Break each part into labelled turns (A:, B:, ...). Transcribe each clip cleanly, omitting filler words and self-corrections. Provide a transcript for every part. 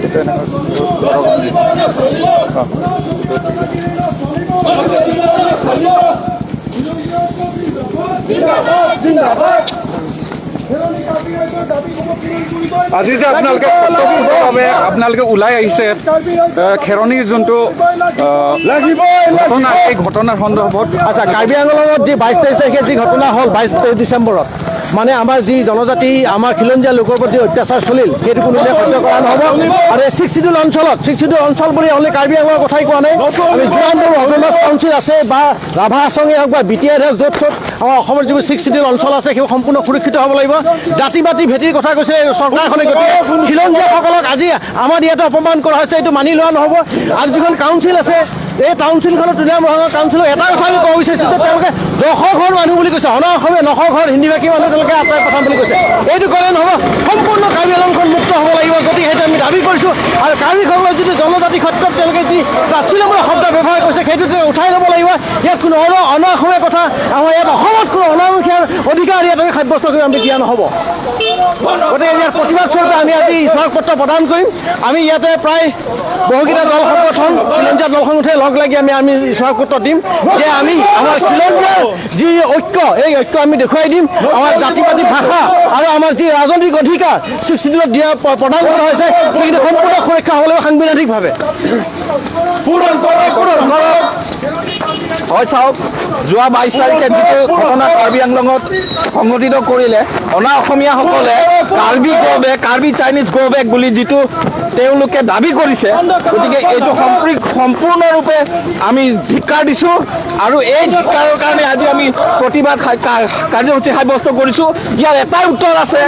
A: এইটো এনেকুৱা। আজি যে আপোনালোকে স্বতঃস্ফূৰ্তভাৱে আপোনালোকে ওলাই আহিছে, খেৰণিৰ যোনটো ঘটনা, এই ঘটনাৰ সন্দৰ্ভত?
B: আচ্ছা, কাৰ্বি আংলঙত যি 22 তাৰিখে যি ঘটনা হ'ল, 22 ডিচেম্বৰত, মানে আমাৰ যি জনজাতি, আমাৰ খিলঞ্জীয়া লোকৰ প্ৰতি অত্যাচাৰ চলিল, সেইটো কোনোদিনে সহ্য কৰা নহ'ব। আৰু এই ছিক্স চিডিউল অঞ্চলত, ছিক্স চিডিউল অঞ্চল বুলি অনলি কাৰ্বি আংলঙৰ কথাই কোৱা নাই, আমি যিমানবোৰ অট'নমাছ কাউন্সিল আছে বা ৰাভা হাছঙেই হওক বা বিটিআৰ হওক, য'ত ত'ত আমাৰ অসমৰ যিবোৰ ছিক্স চিডিউল অঞ্চল আছে, সেইবোৰ সম্পূৰ্ণ সুৰক্ষিত হ'ব লাগিব। জাতি মাটি ভেটিৰ কথা কৈছে চৰকাৰখনে, গতিকে খিলঞ্জীয়াসকলক আজি আমাৰ ইয়াতে অপমান কৰা হৈছে, এইটো মানি লোৱা নহ'ব। আৰু যিখন কাউন্সিল আছে, এই কাউন্সিলখনত, তুলিৰাম ৰংহাঙৰ কাউন্সিলৰ এটা কথা আমি ক'ব বিচাৰিছোঁ যে তেওঁলোকে 10 ঘৰ মানুহ বুলি কৈছে, অনা অসমীয়া 9 ঘৰ হিন্দী ভাষী মানুহ তেওঁলোকে আঁতৰাই পঠাম বুলি কৈছে। এইটো ক'লে নহ'ব, সম্পূৰ্ণ কাৰ্বি আংলংখন মুক্ত হ'ব লাগিব। গতিকে সেইটো আমি দাবী কৰিছোঁ। আৰু কাৰ্বিসকলৰ যিটো জনজাতি ক্ষেত্ৰত তেওঁলোকে যি তাচ্ছিল্যমূলক শব্দ ব্যৱহাৰ কৰিছে, সেইটো তেওঁ উঠাই ল'ব লাগিব। ইয়াত কোনো অনা অসমীয়া কথা, আমাৰ ইয়াত অসমত কোনো অনা অসমীয়াৰ অধিকাৰ ইয়াত আমি সাব্যস্ত কৰি আমি দিয়া নহ'ব। গতিকে ইয়াৰ প্ৰতিবাদ স্বৰূপে আমি আজি স্মাৰকপত্ৰ প্ৰদান কৰিম। আমি ইয়াতে প্ৰায় বহুকেইটা দল সংগঠন, খিলঞ্জীয়া দল সংগঠনে লগ লাগি আমি আমি স্মাৰকপত্ৰ দিম যে আমি আমাৰ খিলঞ্জীয়াৰ যি ঐক্য, এই ঐক্য আমি দেখুৱাই দিম। আমাৰ জাতিবাদী ভাষা আৰু আমাৰ যি ৰাজনৈতিক অধিকাৰ ছিক্স চিডিউলত দিয়া প্ৰদান কৰা হৈছে, সেইখিনি সম্পূৰ্ণ সুৰক্ষা হ'ব লাগিব সাংবিধানিকভাৱে।
A: পূৰণ কৰক, পূৰণ কৰক। হয়, চাওক, যোৱা 22 তাৰিখে যিটো ঘটনা কাৰ্বি আংলঙত সংঘটিত কৰিলে অনা অসমীয়াসকলে, কাৰ্বি গ' বেক, কাৰ্বি চাইনিজ গ' বেক বুলি যিটো তেওঁলোকে দাবী কৰিছে, গতিকে এইটো সম্পূৰ্ণৰূপে আমি ধিক্কাৰ দিছোঁ। আৰু এই ধিক্কাৰৰ কাৰণে আজি আমি প্ৰতিবাদ কাৰ্যসূচী সাব্যস্ত কৰিছোঁ। ইয়াৰ এটাই উত্তৰ আছে,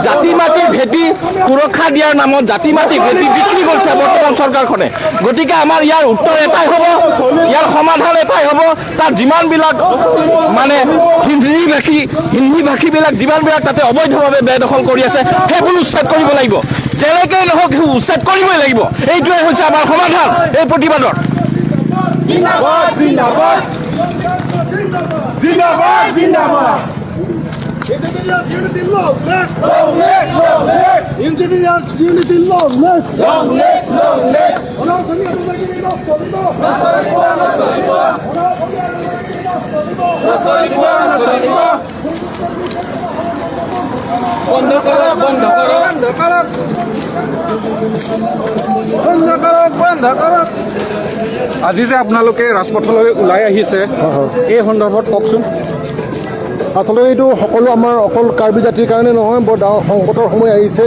A: জাতি মাটি ভেটি সুৰক্ষা দিয়াৰ নামত জাতি মাটি ভেটি বিক্ৰী কৰিছে বৰ্তমান চৰকাৰখনে। গতিকে আমাৰ ইয়াৰ উত্তৰ এটাই হ'ব, ইয়াৰ সমাধান এটাই হ'ব, তাত যিমানবিলাক মানে হিন্দী ভাষীবিলাক যিমানবিলাক তাতে অবৈধভাৱে বেদখল কৰি আছে, সেইবোৰ উচ্ছেদ কৰিব লাগিব। যেনেকেই নহওক, সেই উচ্ছেদ কৰিবই লাগিব। এইটোৱে হৈছে আমাৰ সমাধান এই প্ৰতিবাদৰ।
C: জিন্দাবাদ, জিন্দাবাদ, জিন্দাবাদ, জিন্দাবাদ।
D: Engineers Unity long live!
C: Long live, long live!
D: Engineers Unity long live!
C: Long live, long live!
D: অনাঅসমীয়া দাদাগিৰি নচলিব!
C: নচলিব, নচলিব!
D: অনাঅসমীয়া দাদাগিৰি নচলিব!
C: নচলিব, নচলিব! বন্ধ কৰক, বন্ধ কৰক, বন্ধ কৰক, বন্ধ কৰক, বন্ধ কৰক।
A: আজি যে আপোনালোকে ৰাজপথলৈ ওলাই আহিছে, এই সন্দৰ্ভত কওকচোন।
D: আচলতে এইটো সকলো আমাৰ অকল কাৰ্বি জাতিৰ কাৰণে নহয়, বৰ ডাঙৰ সংকটৰ সময় আহিছে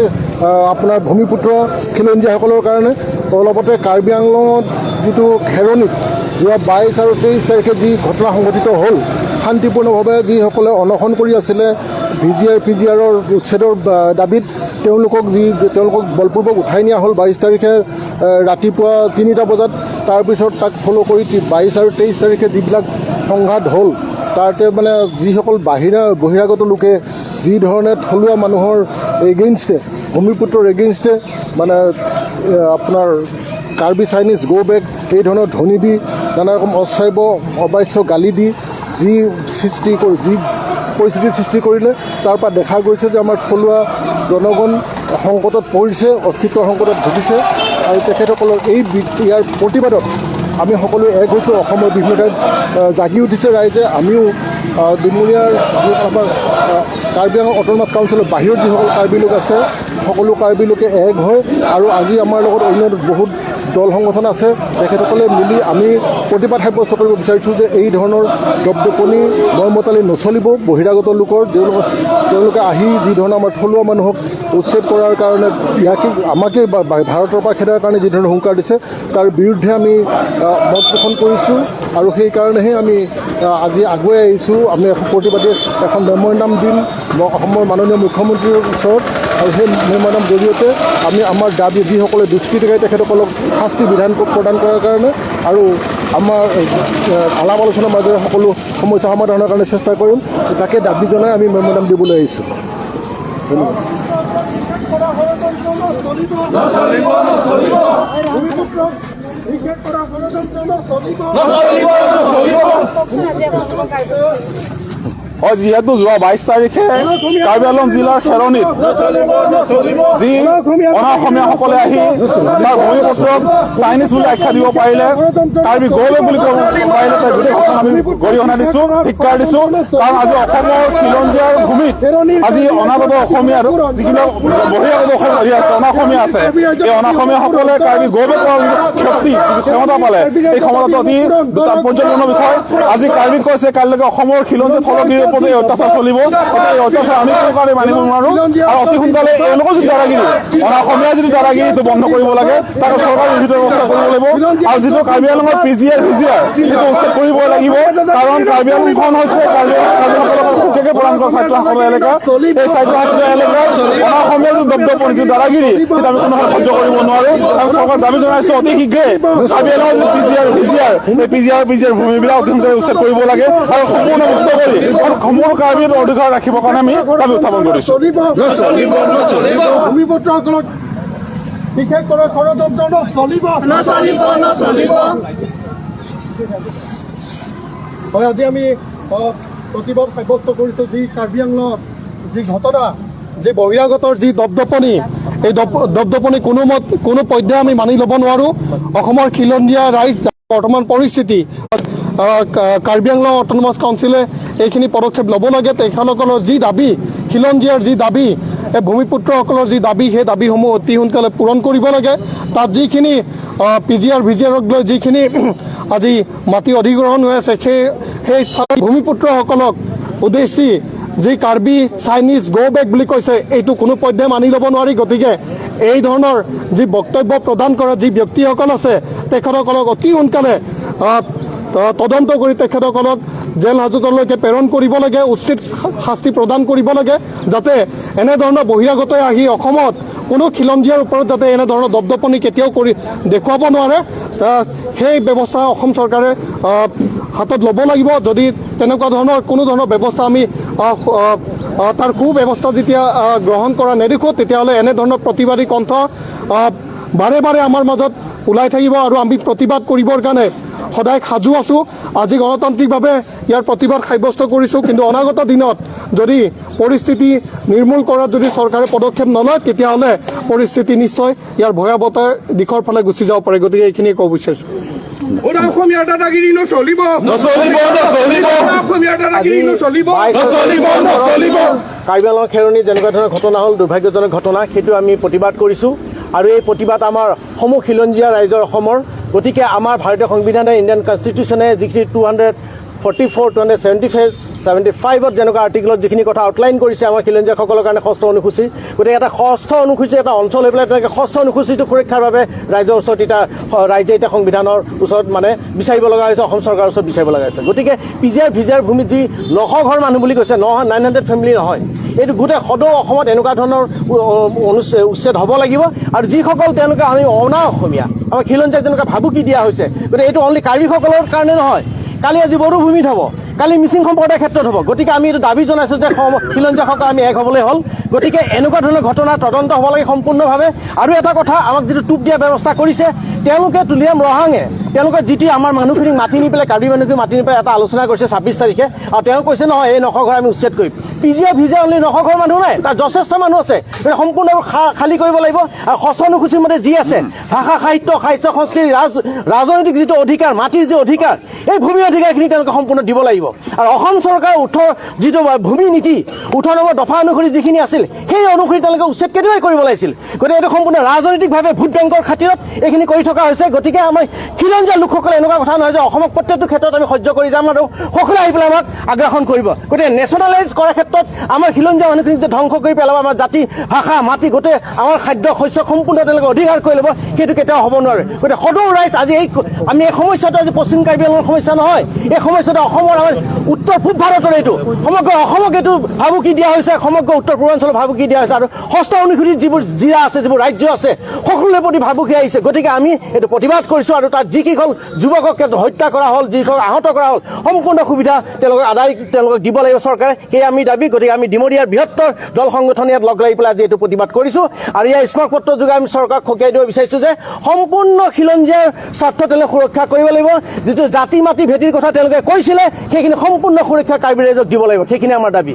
D: আপোনাৰ ভূমিপুত্ৰ খিলঞ্জীয়াসকলৰ কাৰণে। অলপতে কাৰ্বি আংলঙত যিটো খেৰণিত যোৱা 22 আৰু 23 তাৰিখে যি ঘটনা সংঘটিত হ'ল, শান্তিপূৰ্ণভাৱে যিসকলে অনশন কৰি আছিলে ভিজিআৰ পিজিআৰৰ উচ্ছেদৰ দাবীত, তেওঁলোকক বলপূৰ্বক উঠাই নিয়া হ'ল 22 তাৰিখে ৰাতিপুৱা 3টা বজাত। তাৰপিছত তাক ফ'ল' কৰি 22 আৰু 23 তাৰিখে যিবিলাক সংঘাত হ'ল, তাতে মানে যিসকল বহিৰাগত লোকে যি ধৰণে থলুৱা মানুহৰ এগেইনষ্টে, ভূমিপুত্ৰৰ এগেইনষ্টে, মানে আপোনাৰ কাৰ্বি চাইনিজ গ' বেক এই ধৰণৰ ধ্বনি দি, নানা ৰকম অশ্ৰাব্য অবাচ্য গালি দি যি পৰিস্থিতিৰ সৃষ্টি কৰিলে, তাৰ পৰা দেখা গৈছে যে আমাৰ থলুৱা জনগণ সংকটত পৰিছে, অস্তিত্বৰ সংকটত ভুগিছে। আৰু তেখেতসকলৰ এই ইয়াৰ প্ৰতিবাদত আমি সকলোৱে এক হৈছোঁ। অসমৰ বিভিন্ন ঠাইত জাগি উঠিছে ৰাইজে। আমিও ডিমৰীয়াৰ যি আমাৰ কাৰ্বি আংলং অট'নমাছ কাউন্সিলৰ বাহিৰত যিসকল কাৰ্বি লোক আছে, সকলো কাৰ্বি লোকে এক হৈ আৰু আজি আমাৰ লগত অন্য বহুত দল সংগঠন আছে, তেখেতসকলে মিলি আমি প্ৰতিবাদ সাব্যস্ত কৰিব বিচাৰিছোঁ যে এই ধৰণৰ দপদপনি, মইমতালি নচলিব বহিৰাগত লোকৰ। তেওঁলোকে আহি যি ধৰণৰ আমাৰ থলুৱা মানুহক উচ্ছেদ কৰাৰ কাৰণে, ইয়াকে আমাকে ভাৰতৰ পৰা খেদাৰ কাৰণে যি ধৰণৰ হুংকাৰ দিছে, তাৰ বিৰুদ্ধে আমি মত পোষণ কৰিছোঁ। আৰু সেইকাৰণেহে আমি আজি আগুৱাই আহিছোঁ। আমি এখন প্ৰতিবাদী এখন মেমৰেণ্ডাম দিম অসমৰ মাননীয় মুখ্যমন্ত্ৰীৰ ওচৰত। আৰু সেই মেমৰেণ্ডাম জৰিয়তে আমি আমাৰ দাবী, যিসকলে দুষ্কৃতিকাৰী তেখেতসকলক শাস্তি বিধান প্ৰদান কৰাৰ কাৰণে আৰু আমাৰ আলাপ আলোচনাৰ মাজেৰে সকলো সমস্যা সমাধানৰ কাৰণে চেষ্টা কৰিম, তাকে দাবী জনাই আমি মেমৰেণ্ডাম দিবলৈ আহিছোঁ। ধন্যবাদ।
C: নচলিব, নচলিব! নচলিব, নচলিব!
E: কওকচোন, আজি আপোনালোকৰ কাৰ্যসূচী? হয়, যিহেতু যোৱা 22 তাৰিখে কাৰ্বি আংলং জিলাৰ খেৰণিত যি অনা অসমীয়াসকলে আহি তাৰ ভূমিপুত্ৰক চাইনিজ বুলি আখ্যা দিব পাৰিলে, কাৰ্বি গ'লে বুলি ক'ব পাৰিলে, তাৰ গোটেই ঘটনা আমি গৰিহণা দিছো, ধিক্কাৰ দিছো। কাৰণ আজি অসমৰ খিলঞ্জীয়াৰ ভূমিত আজি অনাগত অসমীয়া আৰু যিখিনি বহিৰাগত অসমীয়া আছে, অনা অসমীয়া আছে, এই অনা অসমীয়াসকলে কাৰ্বি গৌৰৱ কৰাৰ যিটো শক্তি, যিটো ক্ষমতা পালে, এই ক্ষমতাটো অতি তাৎপৰ্যপূৰ্ণ বিষয়। আজি কাৰ্বিক কৈছে, কাইলৈকে অসমৰ খিলঞ্জীয়া থলগিৰ ওপৰত এই অত্যাচাৰ চলিব। গতিকে এই অত্যাচাৰ আমি কোনো কাৰণে মানিব নোৱাৰো আৰু অতি সোনকালে এওঁলোকৰ যিটো দাদাগিৰি, অনা অসমীয়াৰ যিটো দাদাগিৰি, সেইটো বন্ধ কৰিব লাগে। তাক চৰকাৰে বিহিত ব্যৱস্থা কৰিব লাগিব। আৰু যিটো কাৰ্বি আংলঙৰ P G R, V G R, সেইটো উচ্ছেদ কৰিব লাগিব। কাৰণ কাৰ্বি আংলংখন হৈছে কাৰ্বি কাৰ্বিসকলৰ সুকীয়াকৈ প্ৰদান কৰা স্বায়ত্তশাসিত এলেকা। এই স্বায়ত্তশাসিত এলেকাত অনা অসমীয়া যিটো দপদপনি, যিটো দাদাগিৰি, সেইটো আমি কোনো সহ্য কৰিব নোৱাৰো। আৰু চৰকাৰক দাবী জনাইছো, অতি শীঘ্ৰে কাৰ্বি আংলঙৰ যিটো P G R, V G R, এই P G R, P G R ভূমিবিলাক অতি সোনকালে উচ্ছেদ কৰিব লাগে আৰু সম্পূৰ্ণ মুক্ত কৰি আৰু সম্পূৰ্ণ কাৰ্বি অধিকাৰ ৰাখিবৰ কাৰণে আমি দাবী উত্থাপন কৰিছো।
D: চলিব।
F: ভূমিপুত্ৰসকলক বিশেষ কৰে ষড়যন্ত্ৰ নচলিব।
C: নচলিব, নচলিব।
F: হয়, আজি আমি প্ৰতিবাদ সাব্যস্ত কৰিছোঁ। যি কাৰ্বি আংলঙত যি ঘটনা, যি বহিৰাগতৰ যি দপদপনি, এই দপদপনি কোনো মত কোনো পধ্যে আমি মানি ল'ব নোৱাৰোঁ। অসমৰ খিলঞ্জীয়া ৰাইজ বৰ্তমান পৰিস্থিতি, কাৰ্বি আংলং অট'নমাছ কাউন্সিলে এইখিনি পদক্ষেপ ল'ব লাগে। তেখেতসকলৰ যি দাবী, খিলঞ্জীয়াৰ যি দাবী, এই ভূমিপুত্ৰসকলৰ যি দাবী, সেই দাবীসমূহ অতি সোনকালে পূৰণ কৰিব লাগে। তাত যিখিনি P G R, V G আৰক লৈ যিখিনি আজি মাটি অধিগ্ৰহণ হৈ আছে, সেই সেই স্থানত ভূমিপুত্ৰসকলক উদ্দেশ্যি যি কাৰ্বি, চাইনিজ গ' বেক বুলি কৈছে, এইটো কোনো পধ্যে মানি ল'ব নোৱাৰি। গতিকে এই ধৰণৰ যি বক্তব্য প্ৰদান কৰা যি ব্যক্তিসকল আছে, তেখেতসকলক অতি সোনকালে তদন্ত কৰি তেখেতসকলক জেল হাজোতলৈকে প্ৰেৰণ কৰিব লাগে, উচিত শাস্তি প্ৰদান কৰিব লাগে, যাতে এনেধৰণৰ বহিৰাগতই আহি অসমত কোনো খিলঞ্জীয়াৰ ওপৰত যাতে এনেধৰণৰ দপদপনি কেতিয়াও কৰি দেখুৱাব নোৱাৰে, সেই ব্যৱস্থা অসম চৰকাৰে হাতত ল'ব লাগিব। যদি তেনেকুৱা ধৰণৰ কোনো ধৰণৰ ব্যৱস্থা আমি আহ, আহ, আহ, তাৰ সু ব্যৱস্থা যেতিয়া গ্ৰহণ কৰা নেদেখোঁ, তেতিয়াহ'লে এনেধৰণৰ প্ৰতিবাদী কণ্ঠ বাৰে বাৰে আমাৰ মাজত ওলাই থাকিব আৰু আমি প্ৰতিবাদ কৰিবৰ কাৰণে সদায় সাজু আছোঁ। আজি গণতান্ত্ৰিকভাৱে ইয়াৰ প্ৰতিবাদ সাব্যস্ত কৰিছোঁ, কিন্তু অনাগত দিনত যদি পৰিস্থিতি নিৰ্মূল কৰাত যদি চৰকাৰে পদক্ষেপ নলয়, তেতিয়াহ'লে পৰিস্থিতি নিশ্চয় ইয়াৰ ভয়াৱহতাৰ দিশৰ ফালে গুচি যাব পাৰে। গতিকে এইখিনিয়ে ক'ব বিচাৰিছোঁ।
C: অসমীয়াৰ দাদাগিৰি নচলিব।
E: নচলিব, নচলিব।
C: অসমীয়াৰ দাদাগিৰি নচলিব।
E: নচলিব, নচলিব।
B: কাৰ্বি আংলং খেৰণি যেনেকুৱা ধৰণৰ ঘটনা হ'ল, দুৰ্ভাগ্যজনক ঘটনা, সেইটো আমি প্ৰতিবাদ কৰিছোঁ। আৰু এই প্ৰতিবাদ আমাৰ সমূহ খিলঞ্জীয়া ৰাইজৰ অসমৰ। গতিকে আমাৰ ভাৰতীয় সংবিধানে, ইণ্ডিয়ান কনষ্টিটিউশ্যনে যিখিনি 244, 275, 75ত যেনেকুৱা আৰ্টিকলত যিখিনি কথা আউটলাইন কৰিছে আমাৰ খিলঞ্জীয়াসকলৰ কাৰণে ষষ্ঠ অনুসূচী, গতিকে এটা ষষ্ঠ অনুসূচী এটা অঞ্চল হৈ পেলাই তেনেকৈ ষষ্ঠ অনুসূচীটো সুৰক্ষাৰ বাবে ৰাইজৰ ওচৰত এতিয়া ৰাইজে এতিয়া সংবিধানৰ ওচৰত মানে বিচাৰিব লগা হৈছে, অসম চৰকাৰৰ ওচৰত বিচাৰিব লগা হৈছে। গতিকে P G R, V G R ভূমিত যি 900 ঘৰ মানুহ বুলি কৈছে, 900 ফেমিলি নহয়, এইটো গোটেই সদৌ অসমত এনেকুৱা ধৰণৰ উচ্ছেদ হ'ব লাগিব। আৰু যিসকল তেওঁলোকে আমি অনা অসমীয়া, আমাৰ খিলঞ্জীয়াক যেনেকুৱা ভাবুকি দিয়া হৈছে, গতিকে এইটো অনলি কাৰ্বিসকলৰ কাৰণে নহয়, কালি আজি বড়ো ভূমিত হ'ব, কালি মিচিং সম্প্ৰদায়ৰ ক্ষেত্ৰত হ'ব। গতিকে আমি এইটো দাবী জনাইছোঁ যে খিলঞ্জীয়াসকল আমি এক হ'বলৈ হ'ল। গতিকে এনেকুৱা ধৰণৰ ঘটনা তদন্ত হ'ব লাগে সম্পূৰ্ণভাৱে। আৰু এটা কথা, আমাক যিটো টোপ দিয়া ব্যৱস্থা কৰিছে তেওঁলোকে, তুলিৰাম ৰংহাঙে, তেওঁলোকে যিটো আমাৰ মানুহখিনিক মাতি নি পেলাই, কাৰ্বি মানুহখিনিক মাতি নি পেলাই এটা আলোচনা কৰিছে 26 তাৰিখে আৰু তেওঁ কৈছে, নহয়, এই 900 ঘৰ আমি উচ্ছেদ কৰিম। P G R, V G R only 900 ঘৰ মানুহ নাই, তাত যথেষ্ট মানুহ আছে। গতিকে সম্পূৰ্ণ খালী কৰিব লাগিব আৰু ষষ্ঠ অনুসূচীৰ মতে যি আছে ভাষা, সাহিত্য, সাহিত্য, সংস্কৃতি, ৰাজনৈতিক যিটো অধিকাৰ, মাটিৰ যি অধিকাৰ, এই ভূমি অধিকাৰখিনি তেওঁলোকে সম্পূৰ্ণ দিব লাগিব। আৰু অসম চৰকাৰৰ 18 যিটো ভূমি নীতি, 18 নম্বৰ দফা অনুসৰি যিখিনি আছিল, সেই অনুসৰি তেওঁলোকে উচ্ছেদ কেতিয়াবাই কৰিব লাগিছিল। গতিকে এইটো সম্পূৰ্ণ ৰাজনৈতিকভাৱে ভোট বেংকৰ খাতিৰত এইখিনি কৰি থকা হৈছে। গতিকে আমাৰ খিলঞ্জীয়া লোকসকলে এনেকুৱা কথা নহয় যে অসমক প্ৰত্যেকটো ক্ষেত্ৰত আমি সহ্য কৰি যাম আৰু সকলোৱে আহি পেলাই আমাক আগ্ৰাসন কৰিব। গতিকে নেশ্যনেলাইজ কৰাৰ ক্ষেত্ৰত আমাৰ খিলঞ্জীয়া মানুহখিনিক যে ধ্বংস কৰি পেলাব, আমাৰ জাতি, ভাষা, মাটি, গোটেই আমাৰ খাদ্য শস্য সম্পূৰ্ণ তেওঁলোকে অধিকাৰ কৰি ল'ব, সেইটো কেতিয়াও হ'ব নোৱাৰে। গতিকে সদৌ ৰাইজ আজি এই আমি এই সমস্যাটো আজি পশ্চিম কাৰ্বি আংলঙৰ সমস্যা নহয়, এই সমস্যাটো অসমৰ, আমাৰ উত্তৰ পূব ভাৰতৰ, এইটো সমগ্ৰ অসমক এইটো ভাবুকি দিয়া হৈছে, সমগ্ৰ উত্তৰ পূৰ্বাঞ্চলক ভাবুকি দিয়া হৈছে আৰু ষষ্ঠ অনুসূচীত যিবোৰ জিলা আছে, যিবোৰ ৰাজ্য আছে, সকলোৰে প্ৰতি ভাবুকি আহিছে। গতিকে আমি এইটো প্ৰতিবাদ কৰিছোঁ আৰু তাত যিকেইখন যুৱকক হত্যা কৰা হ'ল, যিসকল আহত কৰা হ'ল, সম্পূৰ্ণ সুবিধা তেওঁলোকক আদায় তেওঁলোকক দিব লাগিব চৰকাৰে, সেয়ে আমি দাবী। গতিকে আমি ডিমৰীয়াৰ বৃহত্তৰ দল সংগঠন ইয়াত লগ লাগি পেলাই আজি এইটো প্ৰতিবাদ কৰিছোঁ আৰু ইয়াৰ স্মাৰকপত্ৰ যোগে আমি চৰকাৰক সকীয়াই দিব বিচাৰিছোঁ যে সম্পূৰ্ণ খিলঞ্জীয়াৰ স্বাৰ্থ তেওঁলোকে সুৰক্ষা কৰিব লাগিব। যিটো জাতি, মাটি, ভেটিৰ কথা তেওঁলোকে কৈছিলে, সেইখিনি সেইখিনি সম্পূৰ্ণ সুৰক্ষা কাৰ্বি ৰাইজক দিব লাগিব। সেইখিনি আমাৰ দাবী।